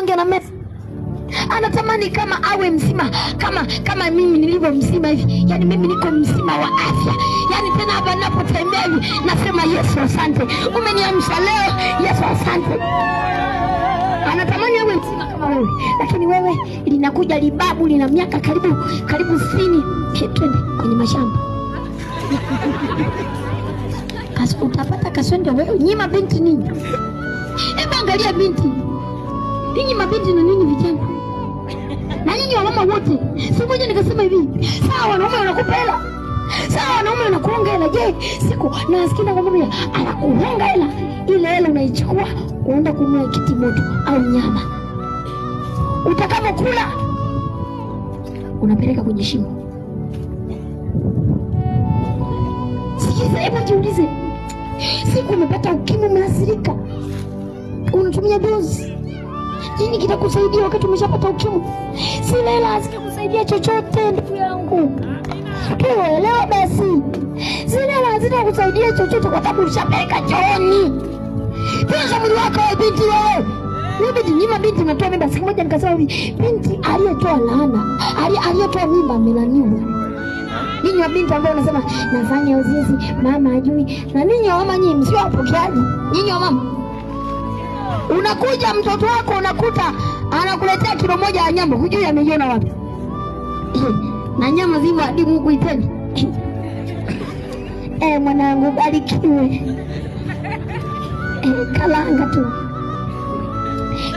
Na meza anatamani kama awe mzima kama mimi nilivyo mzima hivi, yaani mimi niko mzima wa afya, yaani tena hapa ninapotembea hivi nasema Yesu asante, umeniamsha leo, Yesu asante. Anatamani awe mzima kama wewe, lakini wewe linakuja libabu lina miaka karibu 60, twende kwenye mashamba. Utapata kaswende wewe. Nyima binti nini? Hebu angalia binti. Ninyi mabinti na ninyi vijana. Na nyinyi wamama wote. Siku moja nikasema hivi, sawa wanaume wanakupa hela. Sawa wanaume wanakuonga hela. Je, siku na nasikia kwamba anakuonga hela. Ile hela unaichukua unaenda kununua kiti moto au nyama. Utakapokula unapeleka kwenye shimo. Sikiza, hebu jiulize. Siku umepata ukimwi, umeathirika, unatumia dozi. Nini kitakusaidia wakati umeshapata ukimwi? Sina hela, hazitakusaidia chochote ndugu yangu. Tuelewa basi. Sina hela, hazitakusaidia chochote kwa sababu ushapeleka chooni. Tunza mwili wako wewe binti wewe. Wewe binti, nyima binti unatoa mimba. Siku moja nikasema hivi, binti aliyetoa laana, aliyetoa mimba amelaniwa. Ninyi wa binti ambao unasema nafanya uzinzi, mama hajui. Na ninyi wa mama nyinyi msio wapokeaji. Ninyi wa mama. Unakuja mtoto wako unakuta anakuletea kilo moja ya nyama, hujui ameiona wapi. Na nyama zimo hadi Mungu iteni. Mwanangu barikiwe. Kalanga tu.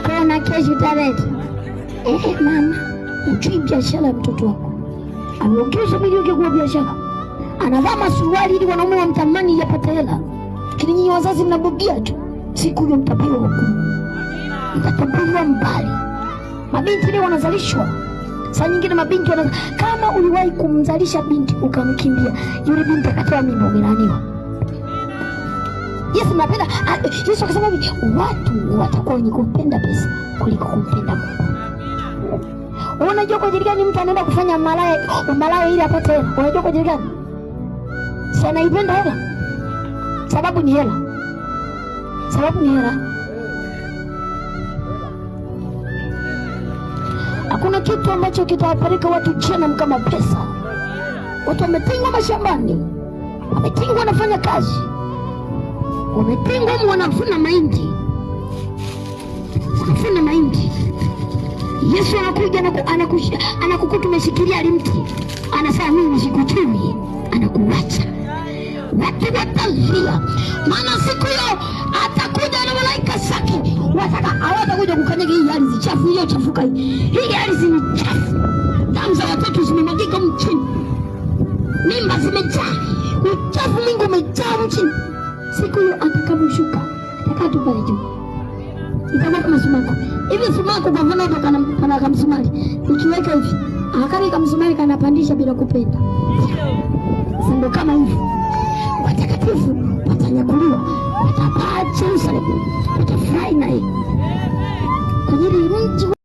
Kona kesho utaleta. Mama, ujui biashara ya mtoto wako. Ameongeza mwili wake kuwa biashara. Anavaa masuruali ili wanaume wamtamani yapate hela. Lakini nyinyi wazazi mnabugia tu. Siku hiyo mtapewa hukumu. Mtatupiliwa mbali. Mabinti leo wanazalishwa. Saa nyingine mabinti kama uliwahi kumzalisha binti ukamkimbia, yule binti akatoa mimba, umelaaniwa. Yesu napenda, Yesu akasema hivi, watu watakuwa wenye kumpenda pesa kuliko kumpenda Mungu. Unajua kwa ajili gani mtu anaenda kufanya umalaya ili apate hela? Unajua kwa ajili gani? Si anaipenda hela? Sababu ni hela. Sababu ni hela. Hakuna kitu ambacho kitawapeleka watu jehanamu kama pesa. Watu wametingwa mashambani, wametingwa wanafanya kazi, wametingwa wanavuna mahindi, wanavuna mahindi. Yesu anakuja anakukuta umeshikilia limti, anasema mimi sikujui, anakuacha. Watu watalia, maana siku hiyo atakuja na malaika zake. Hawatakuja kukanyaga hii ardhi chafu iliyochafuka hii. Hii ardhi ni chafu. Damu za watoto zimemwagika mchini. Mimba zimejaa. Uchafu mwingi umejaa mchini. Siku hiyo atakaposhuka, atakaa tu pale juu. Itakuwa kama sumaku. Hivi sumaku kwa mfano hapo kana kamsumari. Nikiweka hivi, akari kamsumari kanapandisha bila kupenda. Sio kama hivi.